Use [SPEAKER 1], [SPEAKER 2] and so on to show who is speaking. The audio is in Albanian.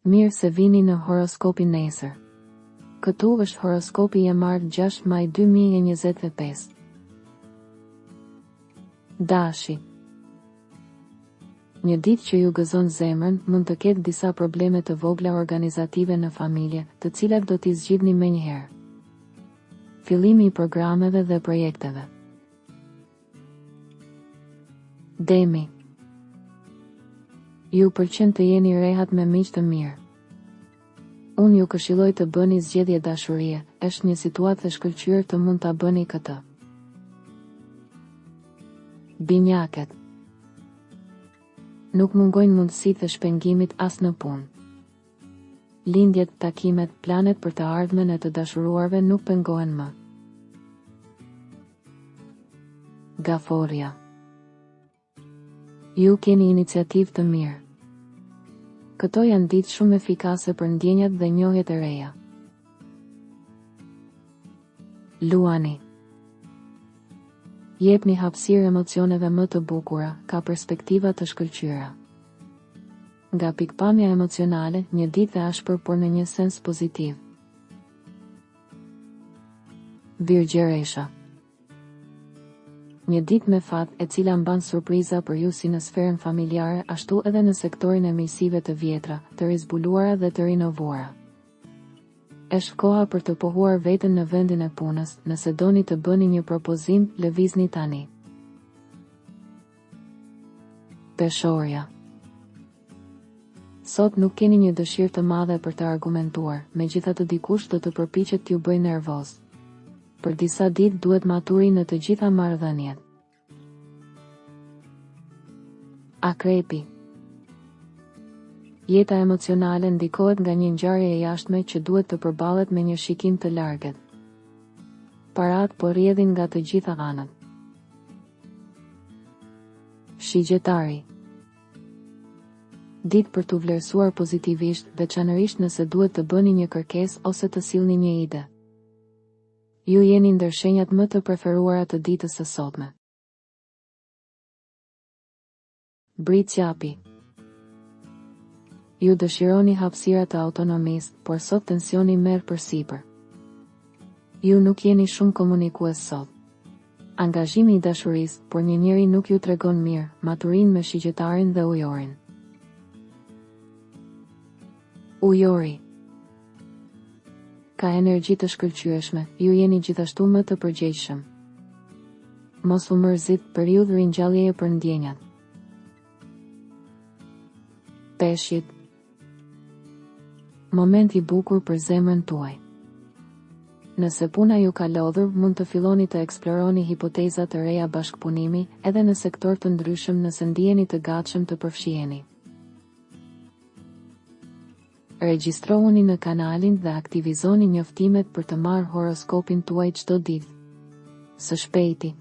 [SPEAKER 1] Mirë se vini në horoskopin nesër. Këtu është horoskopi i e martë 6 maj 2025. Dashi. Një ditë që ju gëzon zemrën, mund të ketë disa probleme të vogla organizative në familje, të cilat do t'i zgjidhni menjëherë. Fillimi i programeve dhe projekteve. Demi. Ju pëlqen të jeni rehat me miq të mirë. Unë ju këshilloj të bëni zgjedhje dashurie, është një situatë e shkëlqyer të mund ta bëni këtë. Binjaket. Nuk mungojnë mundësitë e shpengimit as në punë. Lindjet, takimet, planet për të ardhmen e të dashuruarve nuk pengohen më. Gaforrja. Ju keni iniciativë të mirë. Këto janë ditë shumë efikase për ndjenjat dhe njohjet e reja. Luani. Jepni hapësirë emocioneve më të bukura, ka perspektiva të shkëlqyera. Nga pikëpamja emocionale, një ditë e ashpër por në një sens pozitiv. Virgjëresha. Një ditë me fat, e cila mban surpriza për ju si në sferën familjare ashtu edhe në sektorin e miqësive të vjetra, të rizbuluara dhe të rinovuara. Eshtë koha për të pohuar veten në vendin e punës, nëse doni të bëni një propozim, lëvizni tani. Peshorja. Sot nuk keni një dëshirë të madhe për të argumentuar, megjithatë dikush do të përpiqet t'ju bëjë nervoz. Për disa ditë duhet maturi në të gjitha marrëdhëniet. Akrepi. Jeta emocionale ndikohet nga një ngjarje e jashtme që duhet të përballet me një shikim të largët. Paratë po rrjedhin nga të gjitha anët. Shigjetari. Ditë për t'u vlerësuar pozitivisht, veçanërisht nëse duhet të bëni një kërkesë ose të sillni një ide. Ju jeni ndër shenjat më të preferuara të ditës së sotme. Bricjapi. Ju dëshironi hapësira të autonomisë, por sot tensioni merr përsipër. Ju nuk jeni shumë komunikues sot. Angazhimi i dashurisë, por një njeri nuk ju tregon mirë, maturinë me shigjetarin dhe ujorin. Ujori. Ka energji të shkëlqyeshme, ju jeni gjithashtu më të përgjegjshëm. Mos u mërzit, periudhë ringjalljeje për ndjenjat. Peshqit. Moment i bukur për zemrën tuaj. Nëse puna ju ka lodhur, mund të filloni të eksploroni hipoteza të reja bashkëpunimi, edhe në sektorë të ndryshëm nëse ndiheni të gatshëm të përfshiheni. Regjistrohuni në kanalin dhe aktivizoni njoftimet për të marrë horoskopin tuaj çdo ditë. Së shpejti.